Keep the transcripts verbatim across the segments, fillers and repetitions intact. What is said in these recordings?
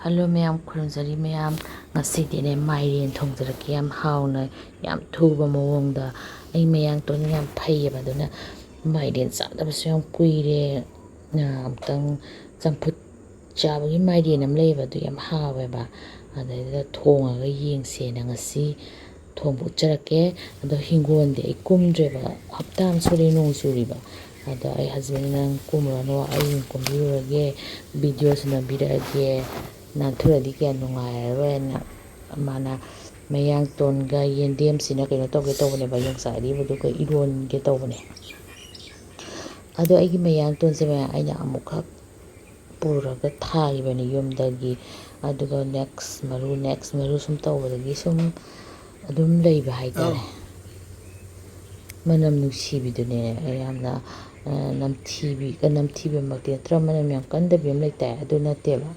Hello ꯃꯌꯥꯝ, ꯈꯨꯔꯨꯝꯖꯔꯤ ꯃꯌꯥꯝ꯫ ꯉꯁꯤꯗꯤꯅꯦ, ꯃꯥꯏꯔꯦꯟ ꯊꯣꯡꯖꯔꯛꯀꯦ, ꯌꯥꯝ ꯍꯥꯎꯅ, ꯌꯥꯝ ꯊꯨꯕ ꯃꯑꯣꯡꯗ꯫ ꯑꯩ ꯃꯌꯥꯡꯇꯣꯟ ꯌꯥꯝ ꯐꯩꯌꯦꯕ, ꯑꯗꯨꯅ ꯃꯥꯏꯔꯦꯟ ꯆꯥꯗꯕꯁꯨ ꯌꯥꯝ ꯀꯨꯏꯔꯦ꯫ ꯑ, ꯑꯝꯇꯪ ꯆꯝꯐꯨꯠ ꯆꯥꯕꯒꯤ ꯃꯥꯏꯔꯦꯟ ꯑꯃ ꯂꯩꯌꯦꯕ, ꯑꯗꯨ ꯌꯥꯝ ꯍꯥꯎꯋꯦꯕ꯫ ꯑꯗꯩꯗꯨꯗ ꯊꯣꯡꯉꯒ ꯌꯦꯡꯁꯦꯅ ꯉꯁꯤ ꯊꯣꯡꯕ ꯎꯠꯆꯔꯛꯀꯦ꯫ ꯑꯗꯣ ꯍꯤꯡꯒꯣꯜꯗꯤ ꯑꯩ ꯀꯨꯝꯗ꯭ꯔꯦꯕ, ꯍꯞꯇꯥ ꯑꯃ ꯁꯨꯔꯦ ꯅꯣꯡ ꯆꯨꯔꯤꯕ꯫ ꯑꯗꯣ ꯑꯩ ꯍꯁꯕꯦꯟꯅ, "ꯅꯪ ꯀꯨꯝꯃꯨꯔꯅꯨ, ꯑꯩ ꯑꯣꯏꯅ ꯀꯨꯝꯕꯤꯔꯨꯔꯒꯦ, ꯚꯤꯗꯤꯑꯣꯁꯨ ꯅꯝꯕꯤꯔꯛꯑꯒꯦ, ꯅꯥꯟꯊꯨꯔꯗꯤ ꯀꯌꯥ ꯅꯨꯡꯉꯥꯏꯔꯔꯣꯏꯅ", ꯃꯥꯅ ꯃꯌꯥꯡꯇꯣꯟꯒ ꯌꯦꯟꯗꯦꯝꯁꯤꯅ ꯀꯩꯅꯣ ꯇꯧꯒꯦ ꯇꯧꯕꯅꯦꯕ, ꯌꯣꯡꯆꯥꯛ ꯑꯔꯤꯕꯗꯨꯒ ꯏꯔꯣꯟꯒꯦ ꯇꯧꯕꯅꯦ꯫ ꯑꯗꯣ ꯑꯩꯒꯤ ꯃꯌꯥꯡꯇꯣꯟꯁꯦ ꯃꯌꯥꯝ ꯑꯩꯅ ꯑꯃꯨꯛꯈꯛ ꯄꯨꯔꯒ ꯊꯥꯈꯤꯕꯅꯤ ꯌꯨꯝꯗꯒꯤ꯫ ꯑꯗꯨꯒ ꯅꯦꯛꯁ ꯃꯔꯨ, ꯅꯦꯛꯁ ꯃꯔꯨ ꯁꯨꯝ ꯇꯧꯕꯗꯒꯤ ꯁꯨꯝ ꯑꯗꯨꯝ ꯂꯩꯕ ꯍꯥꯏꯇꯥꯔꯦ꯫ ꯑꯧ꯫ ꯃꯅꯝ ꯅꯨꯡꯁꯤꯕꯤꯗꯨꯅꯦ, ꯌꯥꯝꯅ, ꯑ, ꯅꯝꯊꯤꯕꯤ-, ꯑ, ꯅꯝꯊꯤꯕꯃꯛꯇꯤ ꯅꯠꯇ꯭ꯔꯒ ꯃꯅꯝ ꯌꯥꯝ ꯀꯟꯗꯕꯤ ꯑꯃ ꯂꯩꯇꯥꯏ, ꯑꯗꯨ ꯅꯠꯇꯦꯕ꯫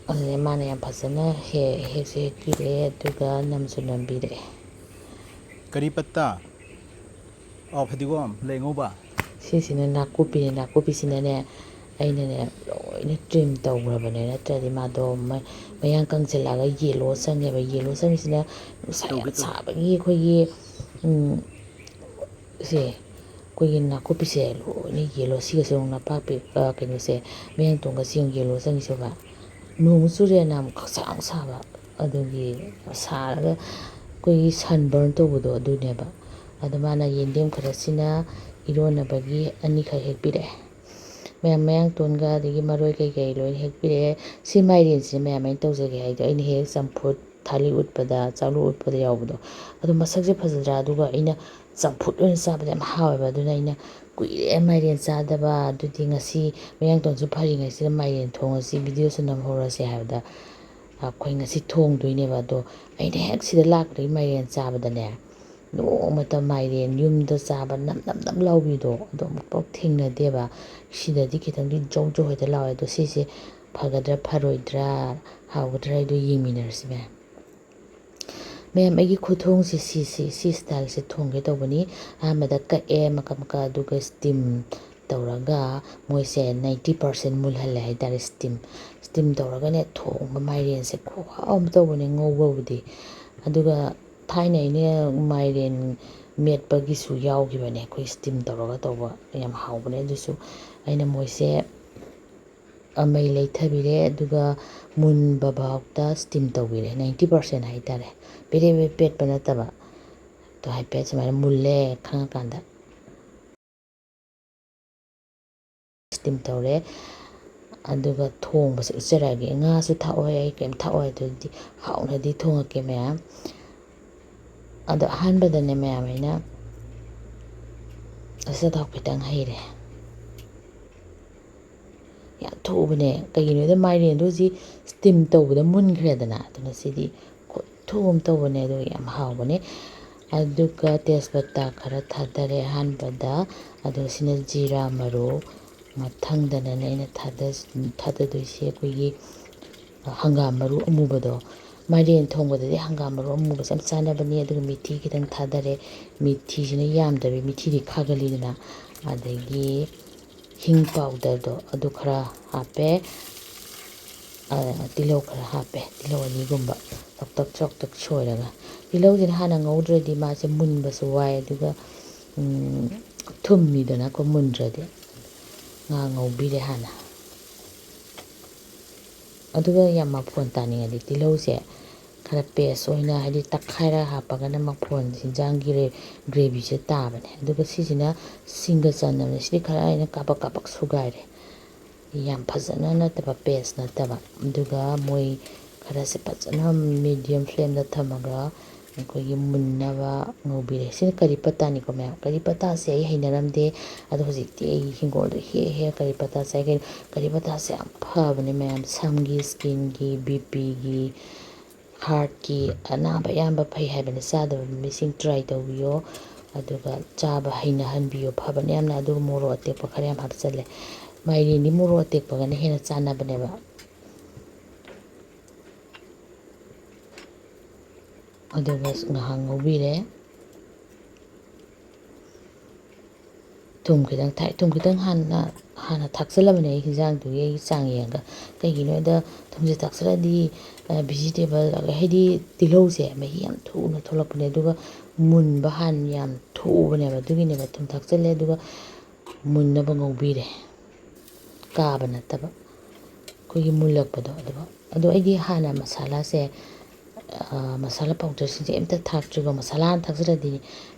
ꯑꯗꯨꯅꯦ ꯃꯥꯅ ꯌꯥꯝ ꯐꯖꯅ ꯍꯦ-, ꯍꯦꯛꯁꯨ ꯍꯦꯛꯄꯤꯔꯛꯑꯦ, ꯑꯗꯨꯒ ꯅꯝꯁꯨ ꯅꯝꯕꯤꯔꯛꯑꯦ꯫ ꯀꯔꯤ ꯄꯠꯇꯥ? ꯑꯣ, ꯐꯗꯤꯒꯣꯝ, ꯂꯩ ꯑꯉꯧꯕ꯫ ꯁꯤꯁꯤꯅ ꯅꯥꯀꯨꯞꯄꯤꯅꯦ꯫ ꯅꯥꯀꯨꯞꯄꯤꯁꯤꯅꯅꯦ, ꯑꯩꯅꯅꯦ, ꯂꯣꯏꯅ ꯇ꯭ꯔꯤꯝ ꯇꯧꯈ꯭ꯔꯕꯅꯦ, ꯅꯠꯇ꯭ꯔꯗꯤ ꯃꯥꯗꯣ ꯃ-, ꯃꯌꯥꯡ ꯀꯪꯁꯤꯜꯂꯛꯑꯒ ꯌꯦꯜꯂꯣ ꯆꯪꯉꯦꯕ꯫ ꯌꯦꯜꯂꯣ ꯆꯪꯉꯤꯁꯤꯅ ꯅꯨꯡꯁꯥ ꯌꯥꯝ ꯇꯧꯒꯦ, ꯇꯧꯒꯦ꯫ ꯁꯥꯕꯒꯤ ꯑꯩꯈꯣꯏꯒꯤ, ꯎꯝ, ꯁꯦ, ꯑꯩꯈꯣꯏꯒꯤ ꯅꯥꯀꯨꯞꯄꯤꯁꯦ ꯂꯣꯏꯅ ꯌꯦꯜꯂꯣ꯫ ꯁꯤꯒꯁꯦ ꯑꯃꯨꯛ ꯅꯄꯥꯛꯄꯤ, ꯑ, ꯀꯩꯅꯣꯁꯦ, ꯃꯌꯥꯡꯇꯣꯟꯒꯁꯦ ꯑꯃꯨꯛ ꯌꯦꯜꯂꯣ ꯆꯪꯉꯤꯁꯦ ꯌꯦꯡꯉꯨꯕ꯫ ꯅꯣꯡ ꯆꯨꯔꯦꯅ ꯑꯃꯨꯛ ꯈꯪꯁꯥ ꯑꯃꯨꯛ ꯁꯥꯕ꯫ ꯑꯗꯨꯒꯤ ꯁꯥꯔꯒ ꯑꯩꯈꯣꯏꯒꯤ ꯁꯟ ꯕꯔꯟ ꯇꯧꯕꯗꯣ ꯑꯗꯨꯅꯦꯕ꯫ ꯑꯗꯣ ꯃꯥꯅ ꯌꯦꯟꯗꯦꯝ ꯈꯔꯁꯤꯅ ꯏꯔꯣꯟꯅꯕꯒꯤ ꯑꯅꯤꯈꯛ ꯍꯦꯛꯄꯤꯔꯛꯑꯦ꯫ ꯃꯌꯥꯝ ꯃꯌꯥꯡꯇꯣꯟꯒ ꯑꯗꯒꯤ ꯃꯔꯣꯏ ꯀꯩꯀꯩ ꯂꯣꯏꯅ ꯍꯦꯛꯄꯤꯔꯛꯑꯦ꯫ ꯁꯤ ꯃꯥꯏꯔꯦꯟꯁꯤꯅ ꯃꯌꯥꯝ ꯑꯩꯅ ꯇꯧꯖꯒꯦ ꯍꯥꯏꯗꯣ, ꯑꯩꯅ ꯍꯦꯛ ꯆꯝꯐꯨꯠ ꯊꯥꯂꯤ ꯎꯠꯄꯗ, ꯆꯥꯛꯂꯨ ꯎꯠꯄꯗ ꯌꯥꯎꯕꯗꯣ, ꯑꯗꯣ ꯃꯁꯛꯁꯦ ꯐꯖꯗ꯭ꯔꯥ? ꯑꯗꯨꯒ ꯑꯩꯅ ꯆꯝꯐꯨꯠ ꯑꯣꯏꯅ ꯆꯥꯕꯗ ꯌꯥꯝ ꯍꯥꯎꯋꯦꯕ꯫ ꯑꯗꯨꯅ ꯑꯩꯅ ꯀꯨꯏꯔꯦ ꯃꯥꯏꯔꯦꯟ ꯆꯥꯗꯕ, ꯑꯗꯨꯗꯤ ꯉꯁꯤ ꯃꯌꯥꯡꯇꯣꯟꯁꯨ ꯐꯔꯤꯉꯩꯁꯤꯗ ꯃꯥꯏꯔꯦꯟ ꯊꯣꯡꯉꯁꯤ, ꯚꯤꯗꯤꯑꯣꯁꯨ ꯅꯝꯍꯧꯔꯁꯦ ꯍꯥꯏꯕꯗ ꯑꯩꯈꯣꯏ ꯉꯁꯤ ꯊꯣꯡꯗꯣꯏꯅꯦꯕ꯫ ꯑꯗꯣ ꯑꯩꯅ ꯍꯦꯛ ꯁꯤꯗ ꯂꯥꯛꯄꯗꯒꯤ ꯃꯥꯏꯔꯦꯟ ꯆꯥꯕꯗꯅꯦ, ꯅꯣꯡꯃꯇ ꯃꯥꯏꯔꯦꯟ ꯌꯨꯝꯗ ꯆꯥꯕ ꯅꯞ ꯅꯞ ꯅꯞ ꯂꯥꯎꯕꯤꯗꯣ ꯑꯗꯣ ꯑꯃꯨꯛꯐꯥꯎ ꯊꯦꯡꯅꯗꯦꯕ꯫ ꯁꯤꯗꯗꯤ ꯈꯤꯇꯪꯗꯤ ꯖꯧ ꯖꯧ ꯍꯦꯛꯇ ꯂꯥꯎꯋꯦ꯫ ꯑꯗꯣ ꯁꯤꯁꯦ ꯐꯒꯗ꯭ꯔꯥ ꯐꯔꯣꯏꯗ꯭ꯔꯥ, ꯍꯥꯎꯒꯗ꯭ꯔꯥ ꯍꯥꯏꯗꯣ ꯌꯦꯡꯃꯤꯟꯅꯔꯁꯤ ꯃꯌꯥꯝ꯫ ꯃꯌꯥꯝ, ꯑꯩꯒꯤ ꯈꯨꯊꯣꯡꯁꯦ ꯁꯤꯁꯤ, ꯁꯤ ꯁ꯭ꯇꯥꯏꯜꯁꯦ ꯊꯣꯡꯒꯦ ꯇꯧꯕꯅꯤ꯫ ꯑꯍꯥꯟꯕꯗ ꯀꯛꯑꯦ ꯃꯀꯛ ꯃꯀꯛ, ꯑꯗꯨꯒ ꯁ꯭ꯇꯤꯝ ꯇꯧꯔꯒ ꯃꯣꯏꯁꯦ ꯅꯥꯏꯟꯇꯤ ꯄꯥꯔꯁꯦꯟ ꯃꯨꯜꯍꯜꯂꯦ ꯍꯥꯏꯇꯥꯔꯦ꯫ ꯁ꯭ꯇꯤꯝ, ꯁ꯭ꯇꯤꯝ ꯇꯧꯔꯒꯅꯦ ꯊꯣꯡꯕ ꯃꯥꯏꯔꯦꯟꯁꯦ ꯈꯨꯍꯥꯎ ꯑꯃ ꯇꯧꯕꯅꯦ ꯉꯧꯕꯕꯨꯗꯤ꯫ ꯑꯗꯨꯒ ꯊꯥꯏꯅ ꯑꯩꯅ ꯃꯥꯏꯔꯦꯟ ꯃꯦꯠꯄꯒꯤꯁꯨ ꯌꯥꯎꯈꯤꯕꯅꯦ ꯑꯩꯈꯣꯏ ꯁ꯭ꯇꯤꯝ ꯇꯧꯔꯒ ꯇꯧꯕ, ꯌꯥꯝ ꯍꯥꯎꯕꯅꯦ ꯑꯗꯨꯁꯨ꯫ ꯑꯩꯅ ꯃꯣꯏꯁꯦ ꯃꯩ ꯂꯩꯊꯕꯤꯔꯦ, ꯑꯗꯨꯒ ꯃꯨꯟꯕ ꯐꯥꯎꯗ ꯁ꯭ꯇꯤꯝ ꯇꯧꯕꯤꯔꯦ, ꯅꯥꯏꯟꯇꯤ ꯄꯥꯔꯁꯦꯟ ꯍꯥꯏꯇꯥꯔꯦ꯫ ꯄꯦꯔꯦ ꯄꯦꯔꯦ ꯄꯦꯠꯄ ꯅꯠꯇꯕ꯫ ꯑꯗꯣ ꯍꯥꯏꯐꯦꯠ ꯁꯨꯃꯥꯏꯅ ꯃꯨꯜꯂꯦ ꯈꯪꯉꯀꯥꯟꯗ ꯁ꯭ꯇꯤꯝ ꯇꯧꯔꯦ꯫ ꯑꯗꯨꯒ ꯊꯣꯡꯕꯁꯦ ꯎꯠꯆꯔꯛꯑꯒꯦ꯫ ꯉꯥꯁꯨ ꯊꯥꯛꯑꯣꯏ ꯑꯩ, ꯀꯩꯝ ꯊꯥꯛꯑꯣꯏ꯫ ꯑꯗꯨꯗꯤ ꯍꯥꯎꯅꯗꯤ ꯊꯣꯡꯉꯛꯀꯦ ꯃꯌꯥꯝ꯫ ꯑꯗꯣ ꯑꯍꯥꯟꯕꯗꯅꯦ ꯃꯌꯥꯝ, ꯑꯩꯅ ꯑꯆꯥꯊꯥꯎ ꯈꯤꯇꯪ ꯍꯩꯔꯦ꯫ ꯌꯥꯝ ꯊꯨꯕꯅꯦ꯫ ꯀꯩꯒꯤꯅꯣꯗ ꯃꯥꯏꯔꯦꯟꯗꯣ ꯍꯧꯖꯤꯛ ꯁ꯭ꯇꯤꯝ ꯇꯧꯕꯗ ꯃꯨꯟꯈ꯭ꯔꯦꯗꯅ꯫ ꯑꯗꯨꯅ ꯁꯤꯗꯤ ꯈꯨꯊꯨ ꯑꯃ ꯇꯧꯕꯅꯦ, ꯑꯗꯨꯒ ꯌꯥꯝ ꯍꯥꯎꯕꯅꯦ꯫ ꯑꯗꯨꯒ ꯇꯦꯖꯄꯇꯥ ꯈꯔ ꯊꯥꯗꯔꯦ ꯑꯍꯥꯟꯕꯗ꯫ ꯑꯗꯨꯒ ꯁꯤꯅ ꯖꯤꯔꯥ ꯃꯔꯨ꯫ ꯃꯊꯪꯗꯅꯅꯦ ꯑꯩꯅ ꯊꯥꯗ-, ꯊꯥꯗꯗꯣꯏꯁꯦ ꯑꯩꯈꯣꯏꯒꯤ ꯍꯪꯒꯥꯝ ꯃꯔꯨ ꯑꯃꯨꯕꯗꯣ꯫ ꯃꯥꯏꯔꯦꯟ ꯊꯣꯡꯕꯗꯗꯤ ꯍꯪꯒꯥꯝ ꯃꯔꯨ ꯑꯃꯨꯕꯁꯦ ꯌꯥꯝ ꯆꯥꯟꯅꯕꯅꯤ꯫ ꯑꯗꯨꯒ ꯃꯤꯊꯤ ꯈꯤꯇꯪ ꯊꯥꯗꯔꯦ꯫ ꯃꯤꯊꯤꯁꯤꯅ ꯌꯥꯝꯗꯕꯤ, ꯃꯤꯊꯤꯗꯤ ꯈꯥꯒꯜꯂꯤꯗꯅ꯫ ꯑꯗꯒꯤ ꯍꯤꯡ ꯄꯥꯎꯗꯔꯗꯣ ꯑꯗꯨ ꯈꯔ ꯍꯥꯞꯄꯦ꯫ ꯑ, ꯇꯤꯜꯍꯧ ꯈꯔ ꯍꯥꯞꯄꯦ, ꯇꯤꯜꯍꯧ ꯑꯅꯤꯒꯨꯝꯕ ꯆꯥꯎꯇꯛ ꯆꯥꯎꯇꯛ ꯁꯣꯏꯔꯒ꯫ ꯇꯤꯜꯍꯧꯁꯤꯅ ꯍꯥꯟꯅ ꯉꯧꯗ꯭ꯔꯗꯤ ꯃꯥꯁꯦ ꯃꯨꯟꯕꯁꯨ ꯋꯥꯏ, ꯑꯗꯨꯒ, ꯎꯝ, ꯊꯨꯝꯃꯤꯗꯅꯀꯣ ꯃꯨꯟꯗ꯭ꯔꯗꯤ꯫ ꯉꯥ ꯉꯧꯕꯤꯔꯦ ꯍꯥꯟꯅ꯫ ꯑꯗꯨꯒ ꯌꯥꯝ ꯃꯐꯣꯟ ꯇꯥꯅꯤꯡꯉꯗꯤ ꯇꯤꯜꯍꯧꯁꯦ ꯈꯔ ꯄꯦꯁ ꯑꯣꯏꯅ, ꯍꯥꯏꯗꯤ ꯇꯛꯈꯥꯏꯔꯒ ꯍꯥꯞꯄꯒꯅ ꯃꯐꯣꯟ ꯍꯤꯟꯖꯥꯡꯒꯤ ꯔꯦ-, ꯒ꯭ꯔꯦꯚꯤꯁꯦ ꯇꯥꯕꯅꯦ꯫ ꯑꯗꯨꯒ ꯁꯤꯁꯤꯅ ꯁꯤꯡꯒ ꯆꯅꯝꯅꯦ꯫ ꯁꯤꯗꯤ ꯈꯔ ꯑꯩꯅ ꯀꯥꯕꯛ ꯀꯥꯕꯛ ꯁꯨꯒꯥꯏꯔꯦ꯫ ꯌꯥꯝ ꯐꯖꯅ ꯅꯠꯇꯕ, ꯄꯦꯁ ꯅꯠꯇꯕ꯫ ꯑꯗꯨꯒ ꯃꯣꯏ ꯈꯔꯁꯦ ꯐꯖꯅ ꯃꯤꯗꯤꯌꯝ ꯐ꯭ꯂꯦꯝꯗ ꯊꯝꯃꯒ ꯑꯩꯈꯣꯏꯒꯤ ꯃꯨꯟꯅꯕ ꯉꯧꯕꯤꯔꯦ꯫ ꯁꯤꯅ ꯀꯔꯤ ꯄꯇꯥꯅꯤꯀꯣ ꯃꯌꯥꯝ꯫ ꯀꯔꯤ ꯄꯇꯥꯁꯦ ꯑꯩ ꯍꯩꯅꯔꯝꯗꯦ꯫ ꯑꯗꯣ ꯍꯧꯖꯤꯛꯇꯤ ꯑꯩ ꯍꯤꯡꯒꯣꯜꯗ ꯍꯦꯛ ꯍꯦꯛ ꯀꯔꯤ ꯄꯇꯥ ꯆꯥꯏ꯫ ꯀꯔꯤ, ꯀꯔꯤ ꯄꯇꯥꯁꯦ ꯌꯥꯝ ꯐꯕꯅꯦ ꯃꯌꯥꯝ꯫ ꯁꯝꯒꯤ, ꯁ꯭ꯀꯤꯟꯒꯤ, ꯕꯤ ꯄꯤꯒꯤ, ꯍꯥꯔꯠꯀꯤ ꯑꯅꯥꯕ ꯑꯌꯥꯝꯕ ꯐꯩ ꯍꯥꯏꯕꯅꯦ꯫ ꯆꯥꯗꯕ ꯃꯤꯁꯤꯡ ꯇ꯭ꯔꯥꯏ ꯇꯧꯕꯤꯌꯣ꯫ ꯑꯗꯨꯒ ꯆꯥꯕ ꯍꯩꯅꯍꯟꯕꯤꯌꯣ꯫ ꯐꯕꯅꯦ ꯌꯥꯝꯅ꯫ ꯑꯗꯨꯒ ꯃꯣꯔꯣꯛ ꯑꯇꯦꯛꯄ ꯈꯔ ꯌꯥꯝ ꯍꯥꯞꯆꯜꯂꯦ꯫ ꯃꯥꯏꯔꯦꯟꯗꯤ ꯃꯣꯔꯣꯛ ꯑꯇꯦꯛꯄꯒꯅ ꯍꯦꯟꯅ ꯆꯥꯟꯅꯕꯅꯦꯕ꯫ ꯑꯗꯨꯒ ꯉꯥꯏꯍꯥꯛ ꯉꯧꯕꯤꯔꯦ꯫ ꯊꯨꯝ ꯈꯤꯇꯪ ꯊꯥꯛꯑꯦ꯫ ꯊꯨꯝ ꯈꯤꯇꯪ ꯍꯥꯟꯅ, ꯍꯥꯟꯅ ꯊꯥꯛꯆꯜꯂꯕꯅꯦ ꯑꯩ ꯍꯤꯟꯖꯥꯡꯗꯨꯒꯤ ꯑꯩꯒꯤ ꯆꯥꯡ ꯌꯦꯡꯉꯒ꯫ ꯀꯩꯒꯤꯅꯣ ꯍꯥꯏꯗ ꯊꯨꯝꯁꯦ ꯊꯥꯛꯆꯜꯂꯗꯤ, ꯑ, vegetable, ꯍꯥꯏꯗꯤ ꯇꯤꯜꯍꯧꯁꯦ ꯃꯍꯤ ꯌꯥꯝ ꯊꯨꯅ ꯊꯣꯛꯂꯛꯄꯅꯦ꯫ ꯑꯗꯨꯒ ꯃꯨꯟꯕ ꯍꯥꯟꯅ ꯌꯥꯝ ꯊꯨꯕꯅꯦꯕ꯫ ꯑꯗꯨꯒꯤꯅꯦꯕ ꯊꯨꯝ ꯊꯥꯛꯆꯜꯂꯦ꯫ ꯑꯗꯨꯒ ꯃꯨꯟꯅꯕ ꯉꯧꯕꯤꯔꯦ꯫ ꯀꯥꯕ ꯅꯠꯇꯕ, ꯑꯩꯈꯣꯏꯒꯤ ꯃꯨꯜꯂꯛꯄꯗꯣ꯫ ꯑꯗꯨꯒ, ꯑꯗꯣ ꯑꯩꯗꯤ ꯍꯥꯟꯅ ꯃꯁꯥꯂꯥꯁꯦ, ꯑ, ꯃꯁꯥꯂꯥ powderꯁꯤꯡꯁꯦ ꯑꯝꯇ ꯊꯥꯛꯇ꯭ꯔꯤꯀꯣ꯫ ꯃꯁꯥꯂꯥ ꯍꯥꯟꯅ ꯊꯥꯛꯆꯜꯂꯗꯤ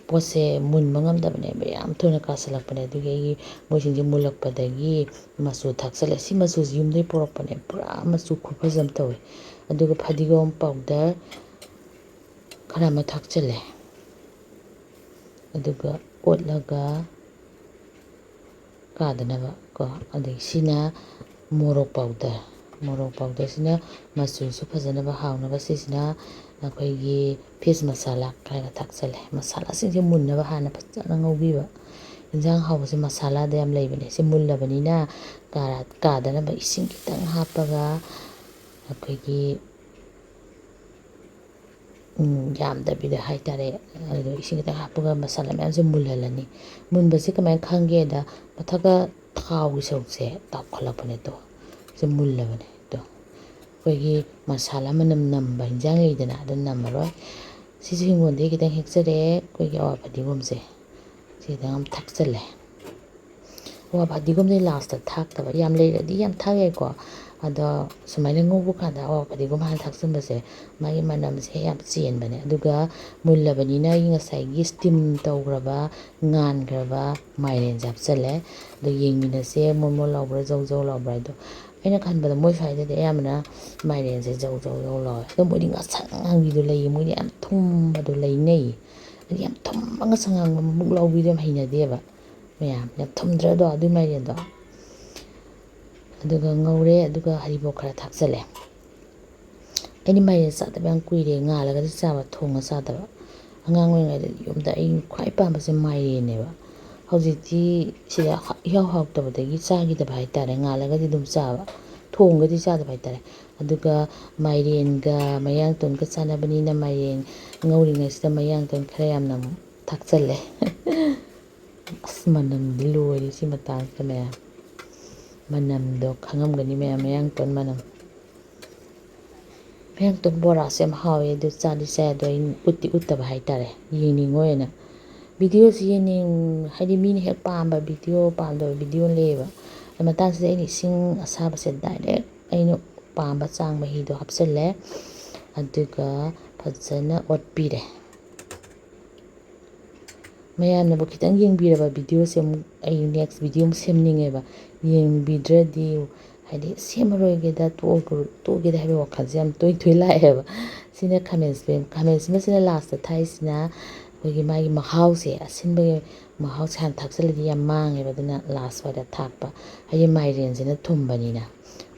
ꯄꯣꯠꯁꯦ ꯃꯨꯟꯕ ꯉꯝꯗꯕꯅꯦꯕ, ꯌꯥꯝ ꯊꯨꯅ ꯀꯥꯁꯜꯂꯛꯄꯅꯦ꯫ ꯑꯗꯨꯒꯤ ꯑꯩꯒꯤ ꯃꯣꯏꯁꯤꯡꯁꯦ ꯃꯨꯜꯂꯛꯄꯗꯒꯤ ꯃꯆꯨ ꯊꯥꯛꯆꯜꯂꯦ꯫ ꯁꯤ ꯃꯆꯨꯁꯤ ꯌꯨꯝꯗꯩ ꯄꯨꯔꯛꯄꯅꯦ, ꯄꯨꯔꯥ ꯃꯆꯨ ꯈꯨꯐꯖ ꯑꯃ ꯇꯧꯋꯦ꯫ ꯑꯗꯨꯒ ꯐꯗꯤꯒꯣꯝ powder ꯈꯔ ꯑꯃ ꯊꯥꯛꯆꯜꯂꯦ꯫ ꯑꯗꯨꯒ ꯑꯣꯠꯂꯒ ꯀꯥꯗꯅꯕ ꯀꯣ꯫ ꯑꯗꯒꯤ ꯁꯤꯅ ꯃꯣꯔꯣꯛ powder, ꯃꯣꯔꯣꯛ powderꯁꯤꯅ ꯃꯆꯨꯁꯨ ꯐꯖꯅꯕ, ꯍꯥꯎꯅꯕ꯫ ꯁꯤꯁꯤꯅ ꯑꯩꯈꯣꯏꯒꯤ fish ꯃꯁꯥꯂꯥ ꯈꯔꯒ ꯊꯥꯛꯆꯜꯂꯦ꯫ ꯃꯁꯥꯂꯥꯁꯤꯡꯁꯦ ꯃꯨꯟꯅꯕ ꯍꯥꯟꯅ ꯐꯖꯅ ꯉꯧꯕꯤꯕ꯫ ꯏꯟꯖꯥꯡ ꯍꯥꯎꯕꯁꯦ ꯃꯁꯥꯂꯥꯗ ꯌꯥꯝ ꯂꯩꯕꯅꯦ꯫ ꯁꯤ ꯃꯨꯜꯂꯕꯅꯤꯅ ꯀꯥꯔ-, ꯀꯥꯗꯅꯕ ꯏꯁꯤꯡ ꯈꯤꯇꯪ ꯍꯥꯞꯄꯒ ꯑꯩꯈꯣꯏꯒꯤ ꯎꯝ, ꯌꯥꯝꯗꯕꯤꯗ ꯍꯥꯏꯇꯥꯔꯦ꯫ ꯑꯗꯨ ꯏꯁꯤꯡ ꯈꯤꯇꯪ ꯍꯥꯞꯄꯒ ꯃꯁꯥꯂꯥ ꯃꯌꯥꯝꯁꯦ ꯃꯨꯜꯍꯜꯂꯅꯤ꯫ ꯃꯨꯟꯕꯁꯦ ꯀꯃꯥꯏꯅ ꯈꯪꯒꯦꯗ, ꯃꯊꯛꯇ ꯊꯥꯎꯒꯤ ꯁꯔꯨꯛꯁꯦ ꯇꯥꯎꯈꯠꯂꯛꯄꯅꯦ꯫ ꯇꯣ, ꯁꯤ ꯃꯨꯜꯂꯕꯅꯦ꯫ ꯇꯣ, ꯑꯩꯈꯣꯏꯒꯤ ꯃꯁꯥꯂꯥ ꯃꯅꯝ ꯅꯝꯕ ꯍꯤꯟꯖꯥꯡ ꯂꯩꯗꯅ, ꯑꯗꯨ ꯅꯝꯃꯔꯣꯏ꯫ ꯁꯤꯁꯨ ꯍꯤꯡꯒꯣꯜꯗꯒꯤ ꯈꯤꯇꯪ ꯍꯦꯛꯆꯔꯦ, ꯑꯩꯈꯣꯏꯒꯤ ꯑꯋꯥ ꯐꯗꯤꯒꯣꯝꯁꯦ꯫ ꯁꯤ ꯈꯤꯇꯪ ꯑꯃ ꯊꯥꯛꯆꯜꯂꯦ꯫ ꯑꯋꯥ ꯐꯗꯤꯒꯣꯝꯁꯦ lastꯇ ꯊꯥꯛꯇꯕ, ꯌꯥꯝ ꯂꯩꯔꯗꯤ ꯌꯥꯝ ꯊꯥꯛ ꯌꯥꯏꯀꯣ꯫ ꯑꯗꯣ ꯁꯨꯃꯥꯏꯅ ꯉꯧꯕ ꯀꯥꯟꯗ ꯑꯋꯥ ꯐꯗꯤꯒꯣꯝ ꯍꯥꯟꯅ ꯊꯥꯛꯆꯟꯕꯁꯦ ꯃꯥꯒꯤ ꯃꯅꯝꯁꯦ ꯌꯥꯝ ꯆꯦꯟꯕꯅꯦ꯫ ꯑꯗꯨꯒ ꯃꯨꯜꯂꯕꯅꯤꯅ ꯑꯩ ꯉꯁꯥꯏꯒꯤ steam ꯇꯧꯈ꯭ꯔꯕ, ꯉꯥꯟꯈ꯭ꯔꯕ ꯃꯥꯏꯔꯦꯟꯁꯦ ꯍꯥꯞꯆꯜꯂꯦ꯫ ꯑꯗꯣ ꯌꯦꯡꯃꯤꯟꯅꯁꯦ, ꯃꯣꯟ ꯃꯣꯟ ꯂꯥꯎꯕ꯭ꯔꯥ, ꯖꯧ ꯖꯧ ꯂꯥꯎꯕ꯭ꯔꯥ ꯍꯥꯏꯗꯣ꯫ ꯑꯩꯅ ꯈꯟꯕꯗ ꯃꯣꯏ ꯁ꯭ꯋꯥꯏꯗꯗꯤ ꯑꯌꯥꯝꯕꯅ ꯃꯥꯏꯔꯦꯟꯁꯦ ꯖꯧ ꯖꯧ ꯖꯧ ꯂꯥꯎꯋꯦ꯫ ꯑꯗꯣ ꯃꯣꯏꯗꯤ ꯉꯁꯪ ꯉꯥꯡꯕꯤꯗꯣ ꯂꯩꯌꯦ, ꯃꯣꯏꯗꯤ ꯌꯥꯝ ꯊꯨꯝꯕꯗꯣ ꯂꯩꯅꯩ꯫ ꯍꯥꯏꯗꯤ ꯌꯥꯝ ꯊꯨꯝꯕ, ꯉꯁꯪ ꯉꯥꯡꯕ ꯃꯨꯛ ꯂꯥꯎꯕꯤꯗꯣ ꯌꯥꯝ ꯍꯩꯅꯗꯦꯕ ꯃꯌꯥꯝ꯫ ꯌꯥꯝ ꯊꯨꯝꯗ꯭ꯔꯗꯣ ꯑꯗꯨꯏ ꯃꯥꯏꯔꯦꯟꯗꯣ? ꯑꯗꯨꯒ ꯉꯧꯔꯦ, ꯑꯗꯨꯒ ꯍꯔꯤꯕꯣꯞ ꯈꯔ ꯊꯥꯛꯆꯜꯂꯦ꯫ ꯑꯩꯗꯤ ꯃꯥꯏꯔꯦꯟ ꯆꯥꯗꯕ ꯌꯥꯝ ꯀꯨꯏꯔꯦ, ꯉꯥꯜꯂꯒꯗꯤ ꯆꯥꯕ, ꯊꯣꯡꯉ ꯆꯥꯗꯕ꯫ ꯑꯉꯥꯡ ꯑꯣꯏꯔꯤꯉꯩꯗꯗꯤ ꯌꯨꯝꯗ ꯑꯩ ꯈ꯭ꯋꯥꯏ ꯄꯥꯝꯕꯁꯦ ꯃꯥꯏꯔꯦꯟꯅꯦꯕ꯫ ꯍꯧꯖꯤꯛꯇꯤ ꯁꯤꯗ ꯏꯍꯥꯎ ꯍꯥꯎꯇꯕꯗꯒꯤ ꯆꯥꯈꯤꯗꯕ ꯍꯥꯏꯇꯥꯔꯦ, ꯉꯥꯜꯂꯒꯗꯤ ꯑꯗꯨꯝ ꯆꯥꯕ꯫ ꯊꯣꯡꯒꯗꯤ ꯆꯥꯗꯕ ꯍꯥꯏꯇꯥꯔꯦ꯫ ꯑꯗꯨꯒ ꯃꯥꯏꯔꯦꯟꯒ ꯃꯌꯥꯡꯇꯣꯟꯒ ꯆꯥꯅꯕꯅꯤꯅ ꯃꯥꯏꯔꯦꯟ ꯉꯧꯔꯤꯉꯩꯁꯤꯗ ꯃꯌꯥꯡꯇꯣꯟ ꯈꯔ ꯌꯥꯝꯅ ꯑꯃꯨꯛ ꯊꯥꯛꯆꯜꯂꯦ꯫ ꯑꯁ, ꯃꯅꯝꯗꯤ ꯂꯣꯏꯔꯦ ꯁꯤ ꯃꯇꯥꯡꯁꯤꯗ ꯃꯌꯥꯝ꯫ ꯃꯅꯝꯗꯣ ꯈꯪꯉꯝꯒꯅꯤ ꯃꯌꯥꯝ, ꯃꯌꯥꯡꯇꯣꯟ ꯃꯅꯝ꯫ ꯃꯌꯥꯡꯇꯣꯟ ꯕꯣꯔꯥꯁꯦ ꯌꯥꯝ ꯍꯥꯎꯋꯦ, ꯑꯗꯨ ꯆꯥꯗꯤ ꯆꯥꯏ, ꯑꯗꯣ ꯑꯩ ꯎꯠꯇꯤ ꯎꯠꯇꯕ ꯍꯥꯏꯇꯥꯔꯦ, ꯌꯦꯡꯅꯤꯡꯉꯣꯏꯅ꯫ ꯚꯤꯗꯤꯑꯣꯁꯤ ꯌꯦꯡꯅꯤꯡ-, ꯍꯥꯏꯗꯤ ꯃꯤꯅ ꯍꯦꯛ ꯄꯥꯝꯕ ꯚꯤꯗꯤꯑꯣ, ꯄꯥꯝꯗꯕ ꯚꯤꯗꯤꯑꯣ ꯂꯩꯌꯦꯕ꯫ ꯑꯗꯨ ꯃꯇꯥꯡꯁꯤꯗ ꯑꯩꯅ ꯏꯁꯤꯡ ꯑꯁꯥꯕꯁꯦ ꯗꯥꯏꯔꯦꯛ ꯑꯩꯅ ꯄꯥꯝꯕ ꯆꯥꯡ ꯃꯍꯤꯗꯣ ꯍꯥꯞꯆꯤꯜꯂꯦ, ꯑꯗꯨꯒ ꯐꯖꯅ ꯑꯣꯠꯄꯤꯔꯦ꯫ ꯃꯌꯥꯝꯅꯕꯨ ꯈꯤꯇꯪ ꯌꯦꯡꯕꯤꯔꯕ ꯚꯤꯗꯤꯑꯣꯁꯦ ꯑꯃꯨꯛ ꯑꯩ ꯅꯦꯛꯁ ꯚꯤꯗꯤꯑꯣ ꯑꯃꯨꯛ ꯁꯦꯝꯅꯤꯡꯉꯦꯕ꯫ ꯌꯦꯡꯕꯤꯗ꯭ꯔꯗꯤ ꯍꯥꯏꯗꯤ ꯁꯦꯝꯃꯔꯣꯏꯒꯦꯗ, ꯇꯣꯛꯑꯒ-, ꯇꯣꯛꯑꯒꯦꯗ ꯍꯥꯏꯕꯒꯤ ꯋꯥꯈꯜꯁꯦ ꯌꯥꯝ ꯇꯣꯏ ꯇꯣꯏ ꯂꯥꯛꯑꯦꯕ꯫ ꯁꯤꯅ ꯈꯥꯃꯦꯟ ꯑꯁꯤꯟꯕꯤ-, ꯈꯥꯃꯦꯟ ꯑꯁꯤꯟꯕꯁꯤꯅ ꯂꯥꯁꯇ ꯊꯥꯛꯏꯁꯤꯅ ꯑꯩꯈꯣꯏꯒꯤ ꯃꯥꯒꯤ ꯃꯍꯥꯎꯁꯦ, ꯑꯁꯤꯟꯕꯒꯤ ꯃꯍꯥꯎꯁꯦ ꯍꯥꯟꯅ ꯊꯥꯛꯆꯜꯂꯗꯤ ꯌꯥꯝ ꯃꯥꯡꯉꯦꯕ, ꯑꯗꯨꯅ ꯂꯥꯁ ꯋꯥꯏꯗ ꯊꯥꯛꯄ꯫ ꯍꯥꯏꯗꯤ ꯃꯥꯏꯔꯦꯟꯁꯤꯅ ꯊꯨꯝꯕꯅꯤꯅ꯫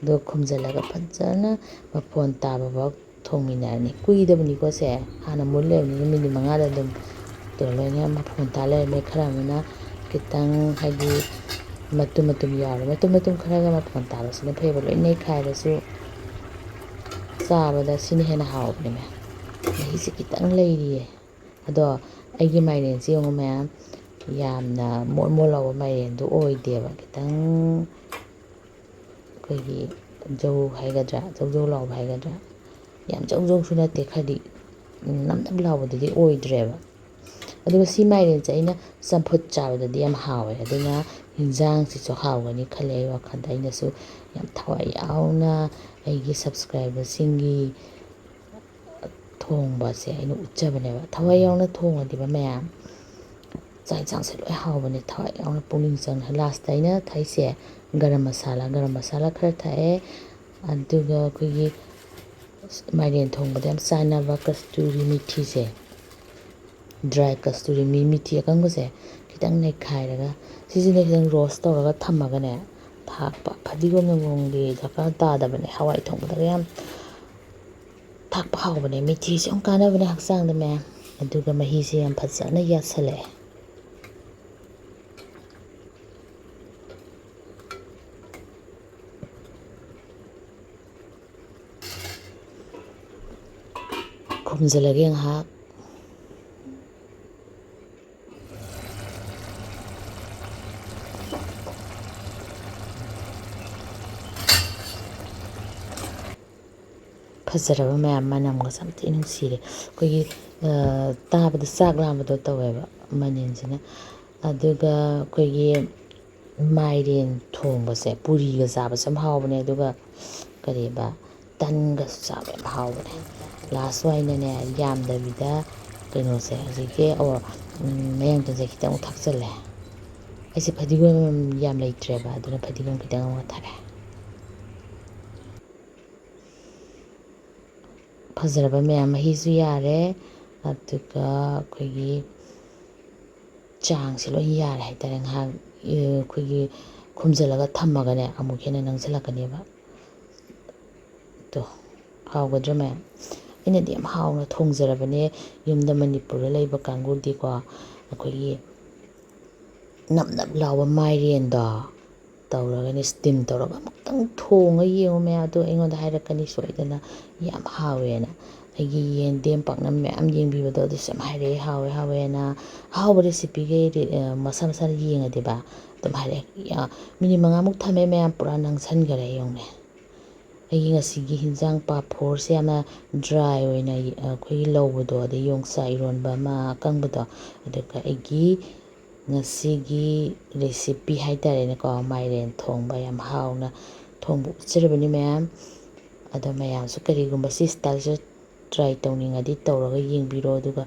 ꯑꯗꯨꯒ ꯈꯨꯝꯖꯤꯜꯂꯒ ꯐꯖꯅ ꯃꯐꯣꯟ ꯇꯥꯕ ꯐꯥꯎ ꯊꯣꯡꯃꯤꯟꯅꯔꯅꯤ꯫ ꯀꯨꯏꯗꯕꯅꯤꯀꯣ ꯁꯦ, ꯍꯥꯟꯅ ꯃꯨꯜ ꯂꯩꯕꯅꯤꯅ ꯃꯤꯅꯤꯠ ꯃꯉꯥꯗ ꯑꯗꯨꯝ ꯇꯣ ꯂꯣꯏꯅ ꯃꯐꯣꯟ ꯇꯥ ꯂꯩꯔꯝꯃꯦ꯫ ꯈꯔ ꯑꯃꯅ ꯈꯤꯇꯪ ꯍꯥꯏꯗꯤ ꯃꯇꯨꯝ ꯃꯇꯨꯝ ꯌꯥꯎꯔꯦ꯫ ꯃꯇꯨꯝ ꯃꯇꯨꯝ ꯈꯔꯒ ꯃꯐꯣꯟ ꯇꯥꯕꯁꯤꯅ ꯐꯩꯕ, ꯂꯣꯏ ꯅꯩꯈꯥꯏꯔꯁꯨ ꯆꯥꯕꯗ ꯁꯤꯅ ꯍꯦꯟꯅ ꯍꯥꯎꯕꯅꯦ꯫ ꯃꯍꯤꯁꯦ ꯈꯤꯇꯪ ꯂꯩꯔꯤꯌꯦ꯫ ꯑꯗꯣ ꯑꯩꯒꯤ ꯃꯥꯏꯔꯦꯟꯁꯦ ꯌꯦꯡꯉꯣ ꯃꯌꯥꯝ, ꯌꯥꯝꯅ ꯃꯣꯠ ꯃꯣꯠ ꯂꯥꯎꯕ ꯃꯥꯏꯔꯦꯟꯗꯣ ꯑꯣꯏꯗꯦꯕ, ꯈꯤꯇꯪ ꯑꯩꯈꯣꯏꯒꯤ ꯖꯧ ꯍꯥꯏꯒꯗ꯭ꯔꯥ, ꯖꯧ ꯖꯧ ꯂꯥꯎꯕ ꯍꯥꯏꯒꯗ꯭ꯔꯥ, ꯌꯥꯝ ꯖꯧ ꯖꯧꯁꯨ ꯅꯠꯇꯦ, ꯈꯔꯗꯤ ꯅꯞ ꯅꯞ ꯂꯥꯎꯕꯗꯨꯗꯤ ꯑꯣꯏꯗ꯭ꯔꯦꯕ꯫ ꯑꯗꯨꯒ ꯁꯤ ꯃꯥꯏꯔꯦꯟꯁꯦ ꯑꯩꯅ ꯆꯝꯐꯨꯠ ꯆꯥꯕꯗꯗꯤ ꯌꯥꯝ ꯍꯥꯎꯋꯦ, ꯑꯗꯨꯅ ꯌꯦꯟꯖꯥꯡꯁꯤꯁꯨ ꯍꯥꯎꯒꯅꯤ ꯈꯜꯂꯦ ꯑꯩ ꯋꯥꯈꯜꯗ꯫ ꯑꯩꯅꯁꯨ ꯌꯥꯝ ꯊꯋꯥꯏ ꯌꯥꯎꯅ ꯑꯩꯒꯤ ꯁꯕꯁꯀ꯭ꯔꯥꯏꯕꯔꯁꯤꯡꯒꯤ ꯊꯣꯡꯕꯁꯦ ꯑꯩꯅ ꯎꯠꯆꯕꯅꯦꯕ꯫ ꯊꯋꯥꯏ ꯌꯥꯎꯅ ꯊꯣꯡꯉꯗꯤꯕ ꯃꯌꯥꯝ, ꯆꯥꯛ ꯌꯦꯟꯁꯥꯡꯁꯦ ꯂꯣꯏ ꯍꯥꯎꯕꯅꯦ, ꯊꯋꯥꯏ ꯌꯥꯎꯅ ꯄꯨꯛꯅꯤꯡ ꯆꯪꯅ꯫ ꯂꯥꯁꯇ ꯑꯩꯅ ꯊꯥꯛꯏꯁꯦ ꯒꯔꯝ ꯃꯁꯥꯂꯥ, ꯒꯔꯝ ꯃꯁꯥꯂꯥ ꯈꯔ ꯊꯥꯛꯑꯦ, ꯑꯗꯨꯒ ꯑꯩꯈꯣꯏꯒꯤ ꯃꯥꯏꯔꯦꯟ ꯊꯣꯡꯕꯗ ꯌꯥꯝ ꯆꯥꯟꯅꯕ ꯀꯁꯇꯨꯔꯤ ꯃꯤꯊꯤꯁꯦ, ꯗ꯭ꯔꯥꯏ ꯀꯁꯇꯨꯔꯤ ꯃꯤ-, ꯃꯤꯊꯤ ꯑꯀꯪꯕꯁꯦ ꯈꯤꯇꯪ ꯅꯩꯈꯥꯏꯔꯒ, ꯁꯤꯁꯤꯅ ꯈꯤꯇꯪ ꯔꯣꯁ ꯇꯧꯔꯒ ꯊꯝꯃꯒꯅꯦ ꯊꯥꯛꯄ꯫ ꯐꯗꯤꯒꯣꯝ ꯅꯨꯡꯒꯣꯝꯒꯤ ꯗꯔꯀꯥꯔ ꯇꯥꯗꯕꯅꯦ, ꯍꯋꯥꯏ ꯊꯣꯡꯕꯗꯒ ꯌꯥꯝ ꯊꯥꯛꯄ ꯍꯥꯎꯕꯅꯦ꯫ ꯃꯤꯊꯤꯁꯦ ꯌꯥꯝ ꯀꯥꯟꯅꯕꯅꯦ ꯍꯛꯆꯥꯡꯗ ꯃꯌꯥꯝ꯫ ꯑꯗꯨꯒ ꯃꯍꯤꯁꯦ ꯌꯥꯝ ꯐꯖꯅ ꯌꯥꯁꯜꯂꯛꯑꯦ꯫ ꯈꯨꯝꯖꯤꯜꯂꯒꯦ ꯉꯥꯏꯍꯥꯛ꯫ ꯐꯖꯔꯕ ꯃꯌꯥꯝ, ꯃꯅꯝꯒꯁꯦ ꯌꯥꯝ ꯊꯤ ꯅꯨꯡꯁꯤꯔꯦ꯫ ꯑꯩꯈꯣꯏꯒꯤ, ꯑ, ꯇꯥꯕꯗ ꯆꯥꯛ ꯂꯥꯝꯕꯗꯣ ꯇꯧꯋꯦꯕ ꯃꯅꯤꯟꯁꯤꯅ꯫ ꯑꯗꯨꯒ ꯑꯩꯈꯣꯏꯒꯤ ꯃꯥꯏꯔꯦꯟ ꯊꯣꯡꯕꯁꯦ ꯄꯨꯔꯤꯒ ꯆꯥꯕꯁꯦ ꯌꯥꯝ ꯍꯥꯎꯕꯅꯦ꯫ ꯑꯗꯨꯒ ꯀꯔꯤꯕ, ꯇꯟꯒꯁꯨ ꯆꯥꯕ ꯌꯥꯝ ꯍꯥꯎꯕꯅꯦ꯫ ꯂꯥꯁ ꯑꯣꯏꯅꯅꯦ, ꯌꯥꯝꯗꯕꯤꯗ ꯀꯩꯅꯣꯁꯦ, ꯍꯧꯖꯤꯛꯀꯤ, ꯑꯣ, ꯎꯝ, ꯃꯌꯥꯡꯇꯣꯟꯁꯦ ꯈꯤꯇꯪ ꯑꯃꯨꯛ ꯊꯥꯛꯆꯜꯂꯦ꯫ ꯑꯩꯁꯦ ꯐꯗꯤꯒꯣꯝ ꯌꯥꯝ ꯂꯩꯇ꯭ꯔꯦꯕ, ꯑꯗꯨꯅ ꯐꯗꯤꯒꯣꯝ ꯈꯤꯇꯪ ꯑꯃꯨꯛ ꯊꯥꯛꯑꯦ꯫ ꯐꯖꯔꯕ ꯃꯌꯥꯝ, ꯃꯍꯤꯁꯨ ꯌꯥꯔꯦ, ꯑꯗꯨꯒ ꯑꯩꯈꯣꯏꯒꯤ ꯆꯥꯡꯁꯦ ꯂꯣꯏ ꯌꯥꯔꯦ ꯍꯥꯏꯇꯥꯔꯦ꯫ ꯉꯥꯏꯍꯥꯛ, ꯑ, ꯑꯩꯈꯣꯏꯒꯤ ꯈꯨꯝꯖꯤꯜꯂꯒ ꯊꯝꯃꯒꯅꯦ, ꯑꯃꯨꯛ ꯍꯦꯟꯅ ꯅꯪꯁꯤꯜꯂꯛꯀꯅꯦꯕ꯫ ꯇꯣ, ꯍꯥꯎꯒꯗ꯭ꯔꯥ ꯃꯌꯥꯝ? ꯑꯩꯅꯗꯤ ꯌꯥꯝ ꯍꯥꯎꯅ ꯊꯣꯡꯖꯔꯕꯅꯦ꯫ ꯌꯨꯝꯗ ꯃꯅꯤꯄꯨꯔꯗ ꯂꯩꯕ ꯀꯥꯡꯕꯨꯗꯤꯀꯣ, ꯑꯩꯈꯣꯏꯒꯤ ꯅꯞ ꯅꯞ ꯂꯥꯎꯕ ꯃꯥꯏꯔꯦꯟꯗꯣ ꯇꯧꯔꯒꯅꯦ, steam ꯇꯧꯔꯒ ꯑꯃꯨꯛꯇꯪ ꯊꯣꯡꯉ ꯌꯦꯡꯉꯨ ꯃꯌꯥꯝ꯫ ꯑꯗꯣ ꯑꯩꯉꯣꯟꯗ ꯍꯥꯏꯔꯛꯀꯅꯤ ꯁꯣꯏꯗꯅ, "ꯌꯥꯝ ꯍꯥꯎꯋꯦꯅ"꯫ ꯑꯩꯒꯤ ꯌꯦꯟꯗꯦꯝ ꯄꯥꯛꯅꯝ ꯃꯌꯥꯝ ꯌꯦꯡꯕꯤꯕꯗꯣ ꯑꯗꯨꯁꯨ ꯌꯥꯝ ꯍꯥꯏꯔꯛꯑꯦ, "ꯍꯥꯎꯋꯦ, ꯍꯥꯎꯋꯦꯅ"꯫ ꯑꯍꯥꯎꯕ recipeꯒꯤ ꯔꯤ-, ꯑ, ꯃꯁꯥ ꯃꯁꯥꯅ ꯌꯦꯡꯉꯗꯤꯕ ꯑꯗꯨꯝ ꯍꯥꯏꯔꯛꯑꯦ꯫ ꯑ, minute ꯃꯉꯥꯃꯨꯛ ꯊꯝꯃꯦ ꯃꯌꯥꯝ, ꯄꯨꯔꯥ ꯅꯪꯁꯟꯈꯔꯦ ꯌꯦꯡꯉꯨꯅꯦ꯫ ꯑꯩꯒꯤ ꯉꯁꯤꯒꯤ ꯍꯤꯟꯖꯥꯡ ꯄꯥꯐꯣꯔꯁꯦ ꯌꯥꯝꯅ dry ꯑꯣꯏꯅ, ꯑꯩꯈꯣꯏꯒꯤ ꯂꯧꯕꯗꯣ, ꯑꯗꯩ ꯌꯣꯡꯆꯥꯛ ꯏꯔꯣꯟꯕ ꯑꯃ ꯑꯀꯪꯕꯗꯣ, ꯑꯗꯨꯒ ꯑꯩꯒꯤ ꯉꯁꯤꯒꯤ recipe ꯍꯥꯏꯇꯥꯔꯦꯅꯦꯀꯣ, ꯃꯥꯏꯔꯦꯟ ꯊꯣꯡꯕ ꯌꯥꯝ ꯍꯥꯎꯅ ꯊꯣꯡꯕ ꯎꯠꯆꯔꯕꯅꯤ ꯃꯌꯥꯝ꯫ ꯑꯗꯣ ꯃꯌꯥꯝꯁꯨ ꯀꯔꯤꯒꯨꯝꯕ ꯁꯤ styleꯁꯦ try ꯇꯧꯅꯤꯡꯉꯗꯤ ꯇꯧꯔꯒ ꯌꯦꯡꯕꯤꯔꯣ, ꯑꯗꯨꯒ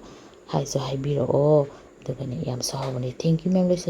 ꯍꯥꯏꯁꯨ ꯍꯥꯏꯕꯤꯔꯛꯑꯣ꯫ ꯑꯗꯨꯒꯅꯦ, ꯌꯥꯝꯁꯨ ꯍꯥꯎꯕꯅꯦ꯫ Thank you ꯃꯌꯥꯝ, ꯂꯣꯏꯁꯤꯜꯂꯦ꯫